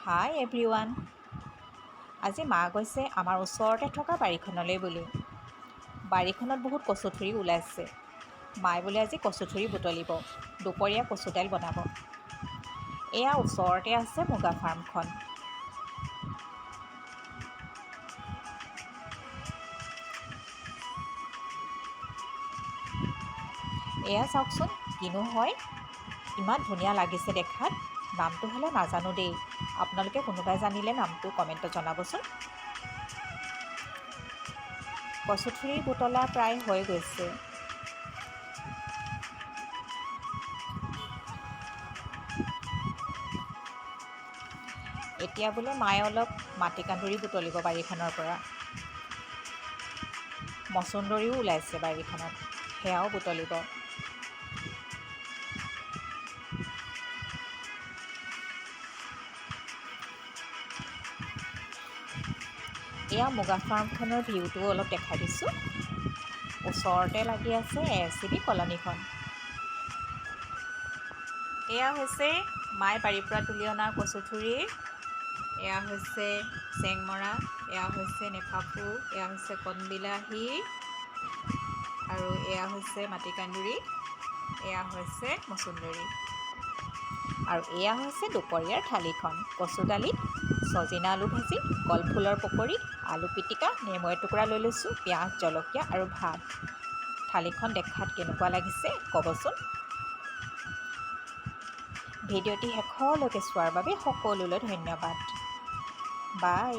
হাই everyone, আজি মা গৈছে আমাৰ ওচৰতে থকা বাৰীখনলৈ বুলি। বাৰীখনত বহুত কচুথুৰি ওলাইছে। মায়ে বোলে আজি কচুথুৰি বুটলিব, দুপৰীয়া কচু দাইল বনাব। এয়া ওচৰতে আছে মুগা ফাৰ্মখন। এয়া চাওকচোন কিনো হয়, ইমান ধুনীয়া লাগিছে দেখাত। নামটো হ'লে নাজানো দেই, আপোনালোকে কোনোবাই জানিলে নামটো কমেণ্টত জনাবচোন। কচুথুৰি বুটলা প্ৰায় হৈ গৈছে। এতিয়া বোলে মায়ে অলপ মাটি কান্দুৰি বুটলিব বাৰীখনৰ পৰা। মচুন্দৰীও ওলাইছে বাৰীখনত, সেয়াও বুটলিব। এয়া মুগা ফাৰ্মখনৰ ভিউটোও অলপ দেখাই দিছোঁ। ওচৰতে লাগি আছে ASCB কলনীখন। এয়া হৈছে মায়ে বাৰীৰ পৰা তুলি অনা কচুথুৰি, এয়া হৈছে চেংমৰা, এয়া হৈছে নেফাফু, এয়া হৈছে কণবিলাহী আৰু এয়া হৈছে মাটিকান্দুৰি, এয়া হৈছে মচুন্দৰী আৰু এয়া হৈছে দুপৰীয়াৰ থালিখন। কচু দালিত ছজিনা আলু ভাজি, কলফুলৰ পকৰি, আলু পিটিকা, নেমু এটুকুৰা লৈ লৈছোঁ, পিঁয়াজ, জলকীয়া আৰু ভাত। থালিখন দেখাত কেনেকুৱা লাগিছে ক'বচোন। ভিডিঅ'টি শেষলৈকে চোৱাৰ বাবে সকলোলৈ ধন্যবাদ। বাই।